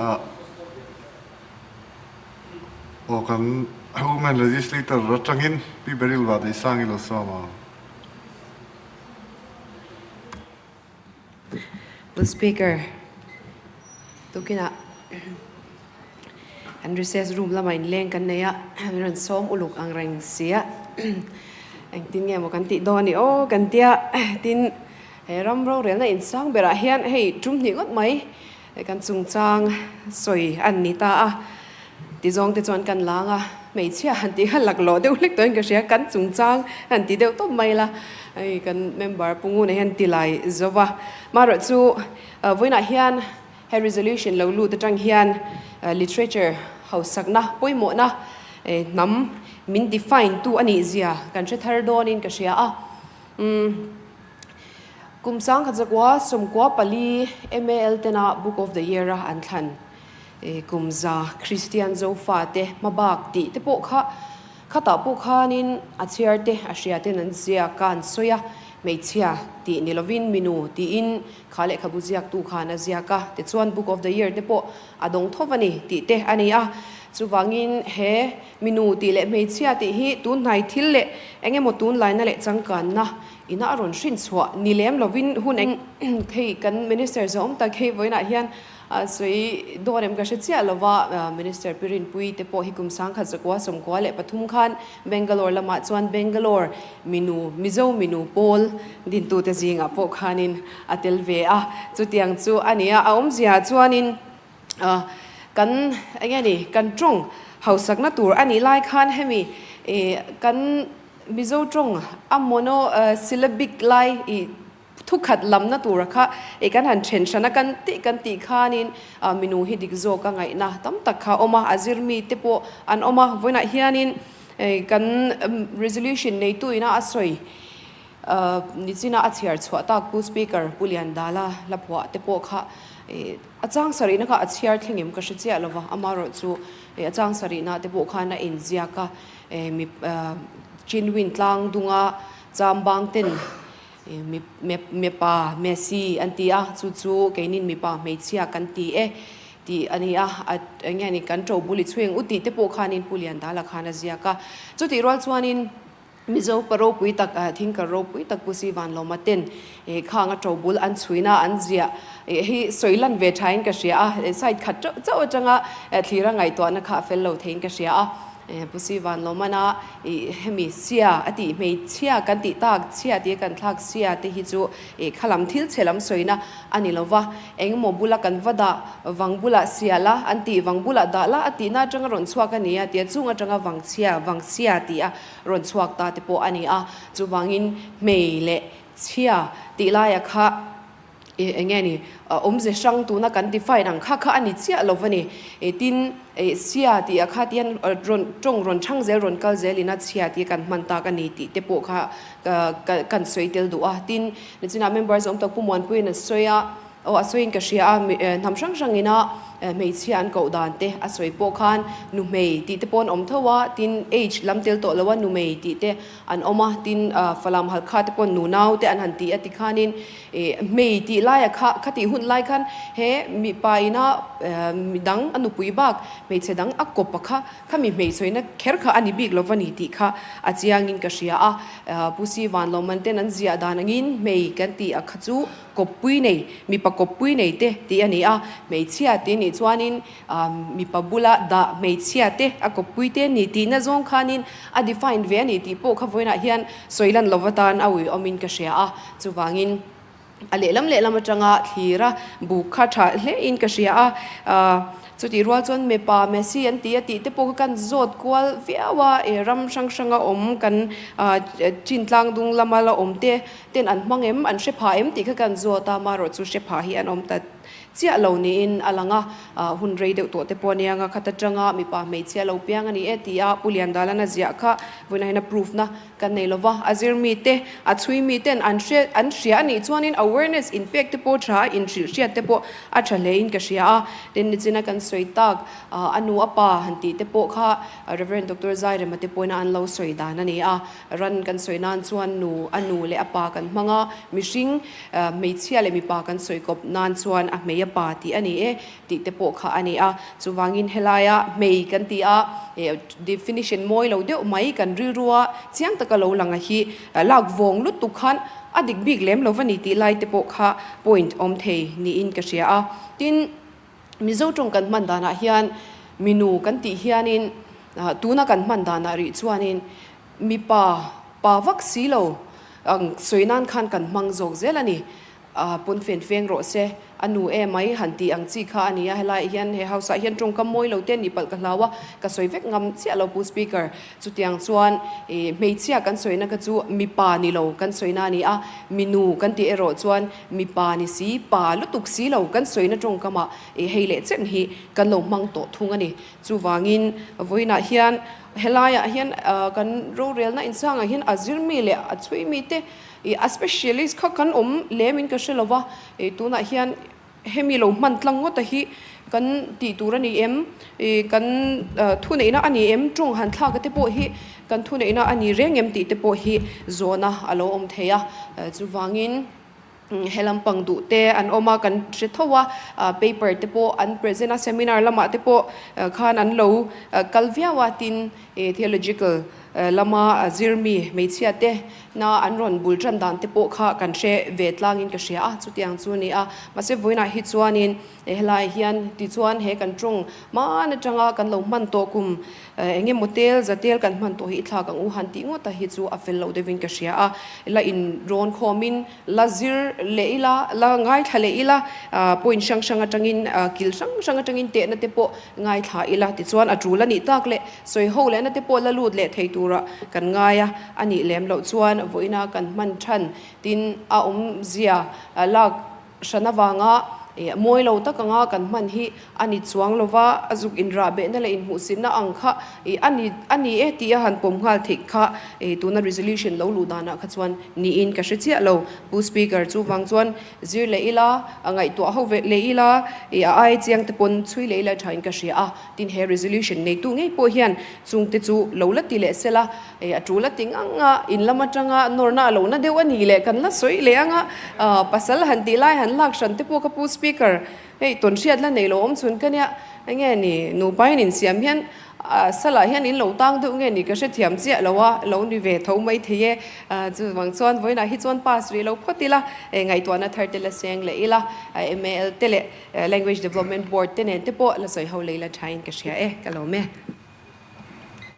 Aw kan Women Legislator atangin Pi Beryl Vahdeisang i lo sawm ang. Pu Speaker, tukinah kan recess room lamah inleng kan nei a, min rawn sawm uluk ang reng si a, engtin nge maw kan tih dawn i aw kan tia, tin he ram rorelna insang berah hian hei tum hnih ngawt mai kan chungchang sawi a ni ta a, tizawng te chuan kan lang a, hmeichhia han tih kha laklawh deuh hlek tawhin ka hria, kan chungchang han ti deuh tawp mai la, hei kan member Pu Nguna hian ti lai zo va, marawh chu vawiinah hian he resolution lo lut atang hian literature hausakna pawimawhna hnam min define tu a nih zia kan hre thar dawnin ka hria a, umm. Kum 1914 MAL tena Book of the Year a an thlan kum za Kristian Zofate hmabak tih te pawh kha khatah pawh khanin a chhiar te a hria ten an ziak a an sawi a, hmeichhia tih ni lovin minu tiin kha lehkhabu ziaktu khan a ziak a, tichuan Book of the Year te pawh a dawng tho a ni tih te a ni a, chuvangin he minu tih leh hmeichhia tih hi tunhnai thil leh eng emaw tunlaina leh changkanna Ina a rawn hrin chhuah ni lem lovin hun eng hei kan Minister zawm tak hei vawiinah hian sawi dawn em ka hre chiah lova, Minister Pi Rinpuii te pawh hi kum 1993 khan Bangalore lamah chuan Bangalore minu Mizo minu pawl dintute zingah pawh khanin a tel ve a, chutiang chu a ni a, a awmzia chuanin kan eng nge ni kan tawng hausakna tur a nih lai khan hemi kan Mizo tawng a mono syllabic lai i thukhat lamna tura kha i kan han then hran a kan tih kan tih khanin minu hi dik zawk a ngaihna tam tak kha a awm a, a zir mi te pawh an awm a, vawiinah hianin kan resolution neitu ina a sawi nichina a chhiar chhuah tak Pu Speaker Pu Liandala hla phuah te pawh kha a chang sarihna kha a chhiar thleng em ka hre chiah lova, amaherawhchu chu a chang sarihna te pawh khan a inziak a. Mi Chinwin tlang dunga chambang ten mipa Messi an ti a, chu chu keinin mipa hmeichhia kan ti e tih a ni a, eng nge ni kan ṭo bul i chhuing u tih te pawh khanin Pu Liandala khan a ziak a. Chutih rual chuanin Mizo pa ropui tak thinker ropui tak Pu Si Vanlawma ten khang a ṭo bul an chhuina an ziah hi sawi lan ve ṭhain ka hria a, side khat chauh chauh aṭanga thlira ngaihtuahna kha a fel lo theiin ka hria a. Pu Si Vanlawmana i hemi sia a tih hmeichhia kan tih tak chhia tia kan thlak sia te hi chu i khalam thil chhe lam sawina a ni lo va, engemaw bula kan va dah vang bulah sia la an tih vang bulah dah la a tihna atanga rawn chhuak a ni a tia chung atanga vang chhia vang sia tih a rawn chhuak ta te pawh a ni a, chuvangin hmei leh chhia tih laia kha Eng nge ni, awmze hrang tuna kan define ang kha kha a ni chiah lo va ni. Tin, sia tih ah kha tihian rawn tawng rawn chhang zel rawn kal zel ina chhia tih kan hman tak a ni tih te pawh kha kan sawi tel duh a. Tin, nichinah member zawm tak Pu Muanpuiin a sawi a, aw a sawiin ka hria a, hnam hrang hrangina hmeichhia an koh dan te a sawi pawh khan nuhmei tih te pawh an awm tho a, tin age lam tel tawh lo a numei tih te an awm a, tin Falam Halkha te pawh nunau te an han ti a tikhanin Hmei tih laia kha kha tih hun lai khan he mipa ina midang a nupui bak hmeichhe dang a kawp a kha khami hmeichhawina kher kha a ni bik lo va ni tih kha a chiangin ka hria a. Pu Si Vanlawman ten an ziah dan angin hmei kan tih a kha chu kawppui nei mipa kawppui nei te tih a ni a, hmeichhia tih nih chuanin Mipa bula dah hmeichhia te a kawppui te ni tihna zawng khanin a define ve a ni tih pawh kha vawiinah hian sawi lan lova tan a uiawmin ka hria a. Chuvangin a lehlam lehlam atanga thlir a buk kha tha hlein ka hria a. Chutih rual chuan mipa Messi an ti a tih te pawh kha kan zawt kual viau a, ram hrang hranga awm kan chin tlang dung lama la awm te ten an hmang em, an hre pha em tih kha kan zawt a, amaherawhchu chu hre pha hi an awm ta. Chiah lo niin a lang a, hun rei deuh tawh te pawh a nia nga khat atanga mipa hmeichhia lo piang a ni e ti a Pu Liandalana ziah kha vawiinah hian a proof na kan nei lova, a zir mi te, a chhui mi ten an hre an hria a nih chuanin awareness inpek te pawh tha a inhrilh hriat te pawh a tha hle in ka hria a, tin nichina kan sawi. sawi tak a nu a pa han tih te pawh kha Rev. Doctor Zairema te pawhin an lo sawi dan a ni a. Ran kan sawi nan chuan nu, a nu leh a pa kan hmang a, mihring, hmeichhia leh mipa kan sawi kawp nan chuan a hmei a pa tih a ni e tih te pawh kha a ni a. Chuvangin helaia hmei kan ti a, definition mawi lo deuh mai kan rilrua chiang taka lo lang a hi lak vawng lutuk khan a dik bik lem lo va ni tih lai te pawh kha point awm thei niin ka hria a. Tin, Mizo tawng kan hman danah hian minu kan tih hianin tuna kan hman danah rih chuanin mipa pa vak si lo ang sawi nan khan kan hmang zawk zel a ni. Pawn fen feng rawh se, a nu e mai han tih ang chi kha a ni a, helaiah hian he house ah hian tawngkam mawi lo te nih palh ka hlau a, ka sawi vek ngam chiah lo Pu Speaker. Chutiang chuan hmeichhia kan sawina kha chu mipa ni lo kan sawina a ni a, minu kan tih erawh chuan mipa ni si, pa lutuk si lo kan sawina tawngkamah hei leh chen hi kan lo hmang tawh thung a ni. Chuvangin vawiinah hian helaiah hian kan rorelna insangah hian a zirmi leh a chhuimi te a specialist kha kan awm lem in ka hre lo va, tunah hian Hemi lo hman tlang ngawta hi kan tih tur a ni em? Kan thuneihna a ni em? Tawng han thlak a te pawh hi kan thuneihna a ni reng em tih te pawh hi zawhna a lo awm thei a. Chuvangin he lampang duh te an awm a, kan hre tho a, paper te pawh an present a, seminar lamah te pawh khan an lo kal viau a, tin theological lama zirmi hmeichhia te na an rawn bul tan dan te pawh kha kan hre ve tlangin ka hria a, chutiang chu a ni a. Mahse vawiinah hi chuanin helaiah hian tichuan he kan tawng hman atanga kan lo hman tawh kum eng emaw tel za tel kan hman tawh hi i thlak ang u han tih ngawt a hi chu a fel loh deuhin ka hria a. La in rawn khawmin la zir leh ila, la ngaithla leh ila, point hrang hrang atangin kil hrang hrang atangin tehna te pawh ngaithla ila tichuan a tul a nih tak leh sawi ho lehna te pawh la lut leh thei tura kan ngai a, a nih lem loh chuan vawiina kan hman than tin a awmzia lak hran avanga mawi lo tak anga kan hman hi a ni chuang lo va, a zuk inrah behna leh inhmuhsitna ang kha a ni a ni e tih a han pawm nghal theih kha tuna resolution lo luh danah kha chuan niin ka hre chiah lo. Pu Speaker chuvang chuan Zir leh ila, a ngaihtuah ho ve leh ila, i a ai chiang te pawn chhui leh ila thain ka hria a. Tin he resolution neitu ngei pawh hian chungte chu lo la ti leh sela, i a tul a ti ngang a, in lam atanga nawrna a lo na deuh a ni leh kan la sawi leh ang a, pasal han tih lai han lak hran te pawh ka pu Speaker hei tawnhriat la nei lo awm chhun ka nia, enge ni nupa in insiam hian A salah hian in lo tang deuh nge ni ka hrethiam chiah lo a, lo ni ve tho mai thei e. Chuvang chuan vawiinah hi chuan pass rih lo phawt ila, ngaihtuahna thar te la seng leh ila, MAL te leh Language Development Board te nen te pawh la sawi ho lei la thain ka hria e, ka lawm e.